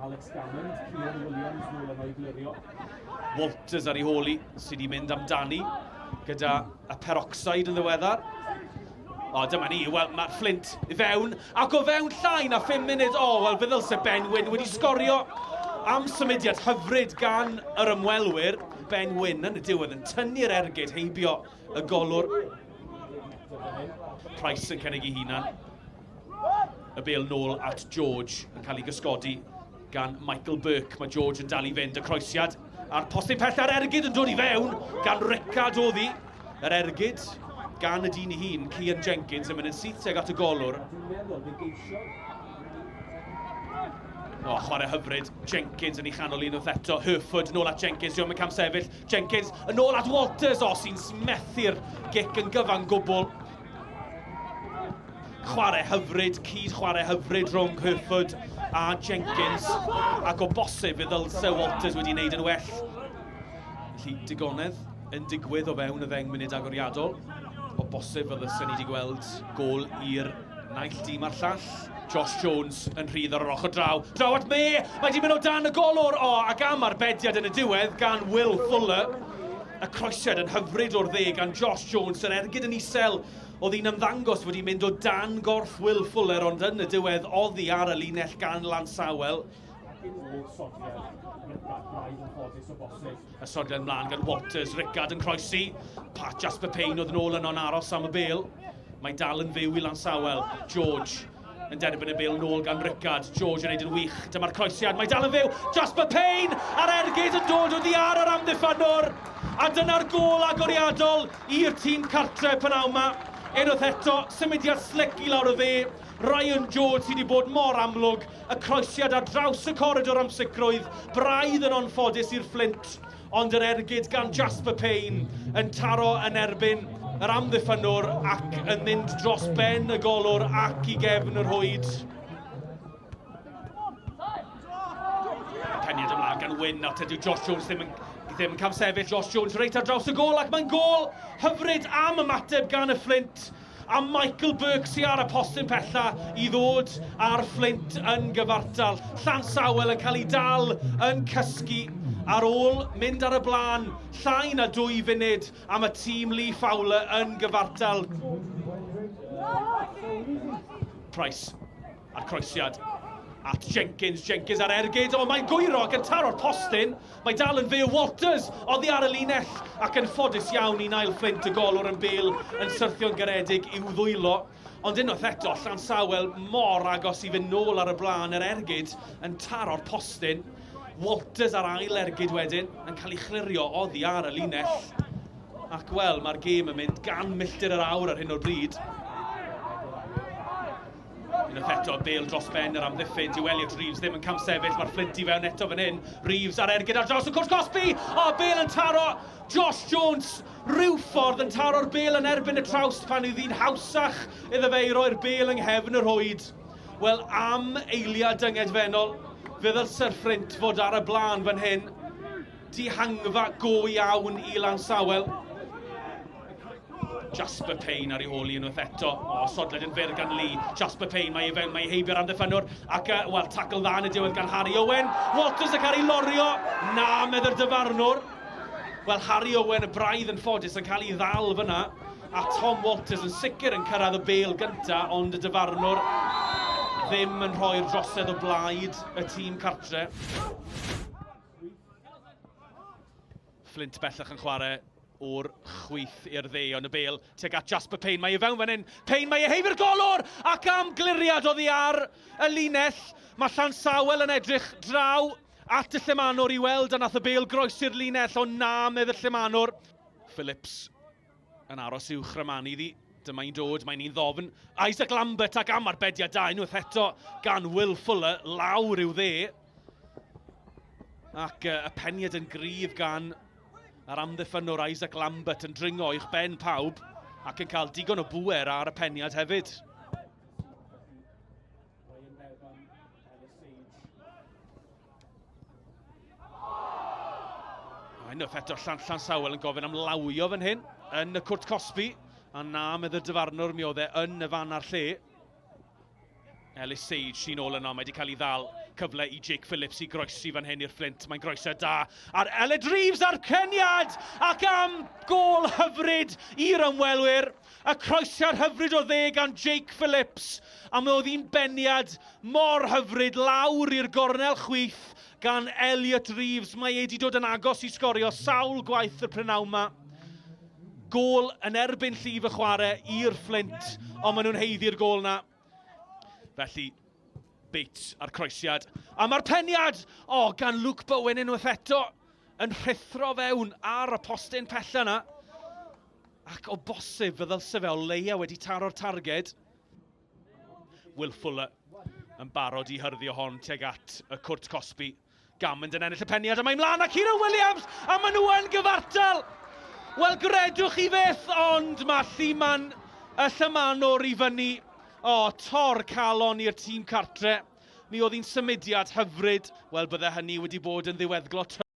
Alex Gammond, Kieran Williams nôl yno i glirio. Walters ar ei hôl i, sydd wedi mynd amdani gyda y peroxide yn ddiweddar. O, dyma ni, wel, mae Flint i fewn, ac o fewn llai na 5 munud, o, wel, fe ddylse Ben Wyn wedi sgorio am symudiad hyfryd gan yr ymwelwyr. Ben Wyn yn y diwedd yn tynnu'r ergyd heibio y golwr. Price yn cynnig ei hunan. Y bel nôl at George yn cael ei gysgodi gan Michael Burke. Mae George yn dal i fynd y croesiad. A'r postyn pell a'r ergyd yn dod i fewn gan Rickard oddi. Yr ergyd gan y dyn ei hun, Cian Jenkins, yn mynd yn syth tuag at y golwr. O, chwarae hyfryd. Jenkins yn ei chanol unwaith eto. Hereford nôl at Jenkins, diolch yn camsefyll. Jenkins yn ôl at Walters, o, sy'n methu'r gic yn gyfan gwbl. Chwarae hyfryd, cyd chwarae hyfryd rhwng Hereford a Jenkins. Ac o bosib fe ddylse Walters wedi wneud yn well. Felly, digonedd yn digwydd o fewn y ddeng munud agoriadol. O bosib fe ddylsen ni wedi gweld gol i'r naill dîm a'r llall. Josh Jones yn rhydd ar yr ochr draw. Draw at May! Mae wedi mynd o dan y golwr! O, ac am arbediad yn y diwedd gan Will Fuller. Y croesiad yn hyfryd o'r dde gan Josh Jones, yr ergyd yn isel. Oedd hi'n ymddangos wedi mynd o dan gorff Will Fuller, ond yn y diwedd oddi ar y linell gan Lansawel. Y sodiad ymlaen gan Walters, Rickard yn croesi. Pat Jasper Payne oedd yn ôl yno'n aros am y bel. Mae dal yn fyw i Lansawel. George yn derbyn y bel nôl gan Rickard. George yn neud yn wych. Dyma'r croesiad. Mae dal yn fyw. Jasper Payne a'r ergyd yn dod oddi ar yr amddiffynnwr. A dyna'r gôl agoriadol i'r tîm cartre pynawn 'ma. Unwaith eto, symudiad slic i lawr y dde. Ryan George sydd wedi bod mor amlwg Y croesiad ar draws y coridor am sicrwydd, braidd yn anffodus i'r Fflint, ond yr ergyd gan Jasper Payne yn taro yn erbyn yr amddiffynnwr ac yn mynd dros ben y golwr ac i gefn y rhwyd. Peniad ymlaen gan Wyn, nawr tydyw Josh Jones ddim yn, ddim yn camsefyll. Josh Jones reit ar draws y gôl ac mae'n gôl hyfryd am ymateb gan y Fflint. A Michael Burke sy ar y postyn pella i ddod â'r Fflint yn gyfartal. Llansawel yn cael ei dal yn cysgu ar ôl mynd ar y blaen llai na dwy funud am y tîm Lee Fowler yn gyfartal. Price a'r croesiad at Jenkins. Jenkins ar ergyd, ond mae'n gwyro ac yn taro'r postyn. Mae dal yn fyw. Walters oddi ar y linell ac yn ffodus iawn i Niall Flint, y golwr yn bel yn syrthio'n garedig i'w ddwylo. Ond unwaith eto, Llansawel mor agos i fynd nôl ar y blaen, yr ergyd yn taro'r postyn. Walters ar ail ergyd wedyn, yn cael ei chlirio oddi ar y linell. Ac wel, mae'r gêm yn mynd gan milltir yr awr ar hyn o'r bryd. Unwaith eto, bel dros ben yr amddiffyn, dyw Elliot Reeves ddim yn camsefyll, mae'r Fflint i fewn eto fan hyn. Reeves ar ergyd ar draws y cwrs cosbi! O, bel yn taro Josh Jones, rhyw ffordd yn taro'r bel yn erbyn y trawst pan yw hi'n hawsach iddo fe i roi'r bel yng nghefn y rhwyd. Wel, am eiliad dyngedfennol, fe ddylse'r Fflint fod ar y blaen fan hyn. Dihangfa go iawn i Lansawel. Jasper Payne ar ei hôl i unwaith eto. O, sodled yn fyr gan Lee. Jasper Payne, mae ei fewn, mae ei heibio'r amddiffynnwr. Ac, uh, wel, tackle dda yn y diwedd gan Harry Owen. Walters yn cael ei lorio. Na, meddy'r dyfarnwr. Wel, Harry Owen, y braidd yn ffodus, yn cael ei ddal fyna. A Tom Walters yn sicr yn cyrraedd y bel gynta, ond y dyfarnwr ddim yn rhoi'r drosedd o blaid y tîm cartre. Flint bellach yn chwarae o'r chwith i'r dde, ond y bel tuag at Jasper Payne. Mae e fewn fan hyn. Payne, mae e heibio'r golwr! Ac am gliriad oddi ar y linell. Mae Llansawel yn edrych draw at y llemanwr i weld a nath y bel groesi'r linell, ond na, medd y llemanwr. Phillips yn aros i'w chrymanu iddi. Dyma hi'n dod, mae'n un ddofn. Isaac Lambert ac am arbediad da unwaith eto gan Will Fuller lawr i'w dde. Ac y peniad yn gryf gan yr amddiffynnwr Isaac Lambert yn dringo i'ch ben pawb ac yn cael digon o bŵer ar y peniad hefyd. Unwaith eto, Llan Llansawel yn gofyn am lawio fan hyn yn y cwrt cosbi. A na, medd y dyfarnwr, mi oedd e yn y fan a'r lle. Ellis Sage sy'n ôl yno, mae wedi cael ei ddal. Cyfle i Jake Phillips i groesi fan hyn i'r Fflint. Mae'n groesiad da ar Elliot Reeves a'r ceniad ac am gôl hyfryd i'r ymwelwyr. Y croesiad hyfryd o dde gan Jake Phillips. A mi oedd hi'n beniad mor hyfryd lawr i'r gornel chwith gan Elliot Reeves. Mae e wedi dod yn agos i sgorio sawl gwaith y prynawn yma. Gôl yn erbyn llif y chwarae i'r Fflint, ond maen nhw'n haeddu'r gôl na. Felly, Bates a'r croesiad. A mae'r peniad! O, gan Luke Bowen unwaith eto yn rhuthro fewn ar y postyn pella yna. Ac o bosib fe ddylse fe o leia wedi taro'r targed. Will Fuller yn barod i hyrddio hon tuag at y cwrt cosbi. Gammond yn ennill y peniad a mae mlaen a Kieran Williams a maen nhw yn gyfartal! Wel, gredwch chi fyth, ond mae Lluman y Llymanwr i fyny. O, tor calon i'r tîm cartre. Mi oedd hi'n symudiad hyfryd. Wel, bydde hynny wedi bod yn ddiweddglo.